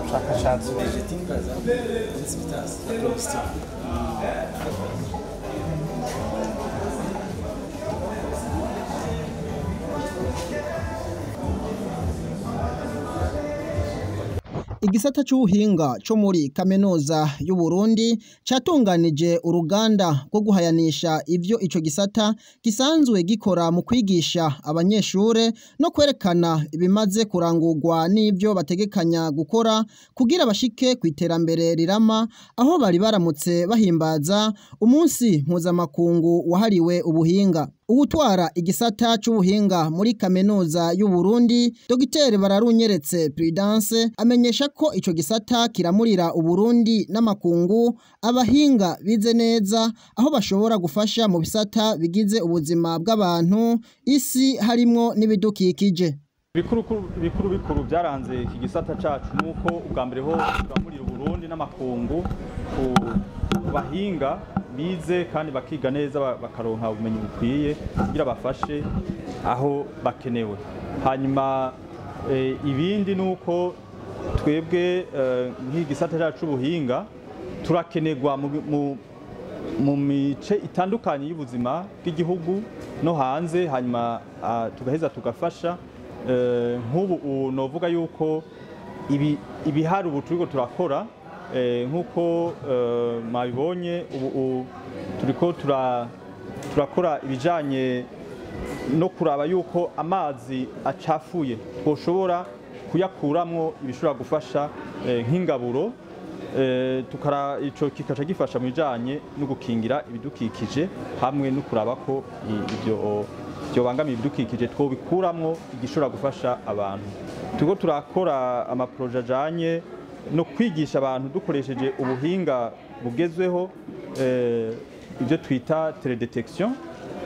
Ubushakashatsi. Igisata c'ubuhinga co muri kaminuza y'u Burundi catunganije uruganda rwo guhayanisha ivyo ico gisata gisanzwe gikora mu kwigisha abanyeshure no kwerekana ibimaze kurangurwa n'ivyo bategekanya gukora kugira bashike ku iterambere rirama, aho bari baramutse bahimbaza umunsi mpuzamakungu wahariwe ubuhinga. Uwutwara igisata c'ubuhinga muri kaminuza y'u Burundi, Dr Bararunyeretse Prudence, amenyesha ko ico gisata kiramurira Uburundi n'amakungu abahinga bize neza, aho bashobora gufasha mu bisata bigize ubuzima bw'abantu, isi harimwo n'ibidukikije. Ibikuru bikuru byaranze iki gisata cacu nuko ubwa mbere ho turamurira Uburundi n'amakungu ku bahinga bize kandi bakiga neza, bakaronka ubumenyi bukwiye kugira bafashe aho bakenewe. Hanyuma ibindi nuko twebwe nk'igisata cacu c'ubuhinga turakenerwa mu mice itandukanye y'ubuzima bw'igihugu no hanze, hanyuma tugaheza tugafasha. Nk'ubu novuga yuko ibihari ubu turiko turakora, nk'uko mwabibonye ubu turiko turakora ibijanye no kuraba yuko amazi acafuye twoshobora kuyakuramwo ibishobora gufasha nk'ingaburo, tukara ico kikaca gifasha mu bijanye no gukingira ibidukikije hamwe no kuraba ko ibyo byobangamiye ibidukikije twobikuramwo igishobora gufasha abantu. Turiko turakora amaproje ajanye no kwigisha abantu dukoresheje ubuhinga bugezweho, ibyo twita teledetection,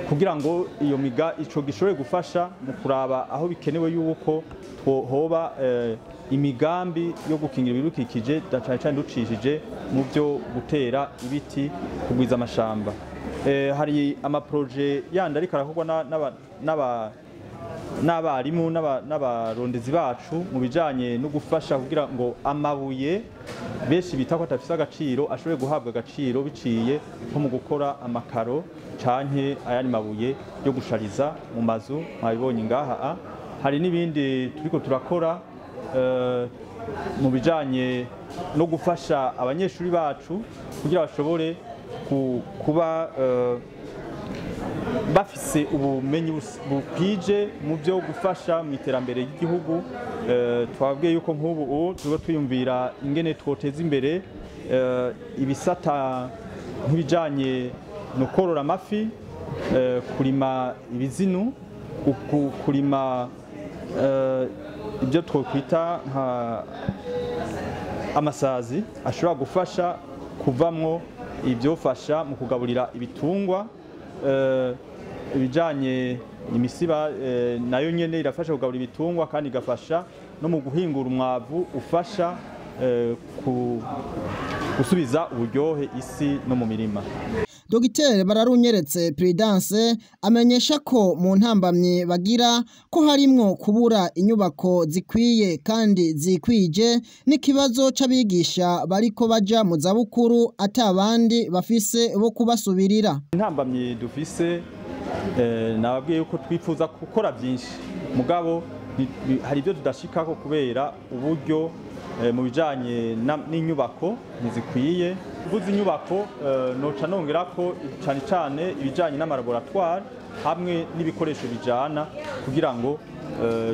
kugira ngo iyo miga ico gishobore gufasha mu kuraba aho bikenewe yuko hoba imigambi yo gukingira ibidukikije, cane cane ducishije mu byo gutera ibiti, kugwiza amashamba. Hari amaproje yandi ariko arakorwa n'abarimu n'abarondezi bacu mu bijanye no gufasha kugira ngo amabuye benshi bita ko atafise agaciro ashobore guhabwa agaciro biciye nko mu gukora amakaro canke ayandi mabuye yo gushariza mu mazu, mwabibonye ngaha. Hari n'ibindi turiko turakora mu bijanye no gufasha abanyeshuri bacu kugira bashobore kuba bafise ubumenyi bukwije mu byo gufasha mu iterambere ry'igihugu. Twabwiye yuko nk'ubu turiko twiyumvira ingene twoteza imbere ibisata nk'ibijanye no korora amafi, kurima ibizinu, kurima ibyo twokwita nka amasazi ashobora gufasha kuvamwo ibyofasha mu kugaburira ibitungwa, ibijanye imisiba nayo nyene irafasha kugaburira ibitungwa kandi igafasha no mu guhingura umwavu ufasha gusubiza uburyohe isi no mu mirima. Dr Bararunyeretse Prudence amenyesha ko mu ntambamye bagira ko harimwo kubura inyubako zikwiye kandi zikwije, n'ikibazo c'abigisha bariko baja mu zabukuru atabandi bafise bo kubasubirira. Intambamye dufise, nababwiye yuko twifuza gukora byinshi, mugabo hari ibyo tudashikako kubera uburyo mu bijanye n'inyubako ntizikwiye. Uvuze inyubako, noca nongera ko cane cane ibijanye n'amalaboratoire hamwe n'ibikoresho bijana kugira ngo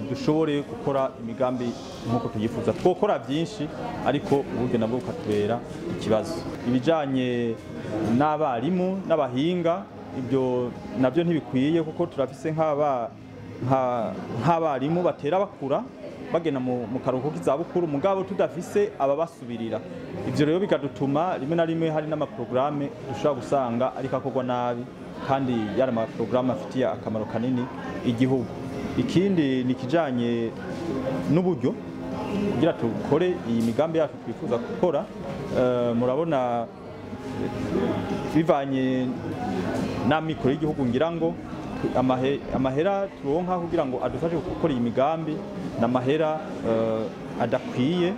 dushobore gukora imigambi nk'uko tuyifuza. Twokora byinshi ariko uburyo nabwo bukatubera ikibazo. Ibijanye n'abarimu n'abahinga ibyo nabyo ntibikwiye, kuko turafise nk'abarimu batera bakura bagena mu karuhuko k'izabukuru, mugabo tudafise ababasubirira. Ivyo rero bikadutuma rimwe na rimwe hari n'amaprograme dushobora gusanga ariko akorwa nabi, kandi yari amaprograme afitiye akamaro kanini igihugu. Ikindi ni kijanye n'uburyo kugira tukore iyi migambi yacu twifuza gukora. Murabona bivanye n'amikoro y'igihugu, ngira ngo amahera turonka kugira ngo adufashe gukora iyi migambi n'amahera adakwiye.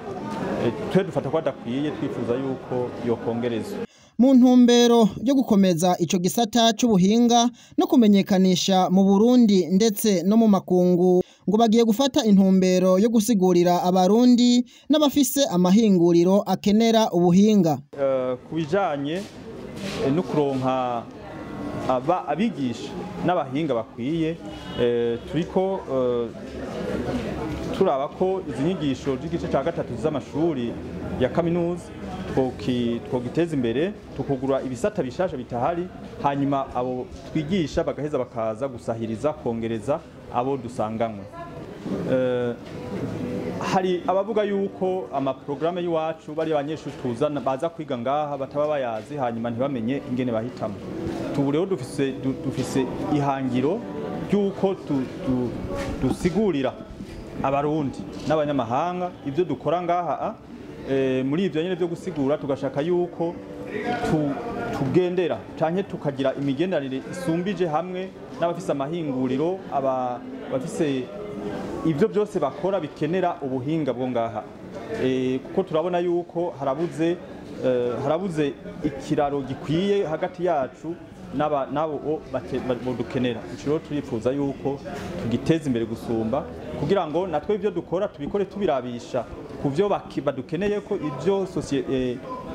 Twe dufata ko adakwiye, twifuza yuko yokongerezwa. Mu ntumbero yo gukomeza ico gisata c'ubuhinga no kumenyekanisha mu Burundi ndetse no mu makungu, ngo bagiye gufata intumbero yo gusigurira Abarundi n'abafise amahinguriro akenera ubuhinga. Ku bijanye no kuronka abigisha n'abahinga bakwiye, turiko turaba ko izi nyigisho z'igice ca gatatu z'amashuri ya kaminuza twogiteza imbere, tukugura ibisata bishasha bitahari, hanyuma abo twigisha bagaheza bakaza gusahiriza kongereza abo dusanganywe. Hari abavuga yuko amaprograme y'iwacu bari abanyeshuri tuzana baza kwiga ngaha bataba bayazi, hanyuma ntibamenye ingene bahitamo. Tubu rero dufise ihangiro ry'uko dusigurira Abarundi n'abanyamahanga ibyo dukora ngaha. Muri ivyo nyene byo gusigura, tugashaka yuko tugendera canke tukagira imigenderanire isumbije hamwe n'abafise amahinguriro, abafise ibyo byose bakora bikenera ubuhinga bwo ngaha, kuko turabona yuko harabuze ikiraro gikwiye hagati yacu n'abo dukenera. Ico rero turifuza yuko tugiteza imbere gusumba, kugira ngo natwe ibyo dukora tubikore tubirabisha ku byo badukeneye, ko ibyo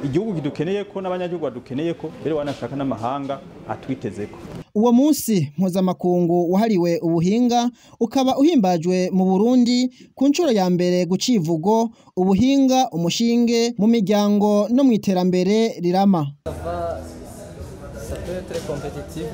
igihugu kidukeneye, ko n'abanyagihugu badukeneye, ko rero wanashaka n'amahanga atwitezeko. Uwo munsi mpuzamakungu wahariwe ubuhinga ukaba uhimbajwe mu Burundi ku nshuro ya mbere gucivugo ubuhinga umushinge mu miryango no mu iterambere rirama. Ça peut être compétitif.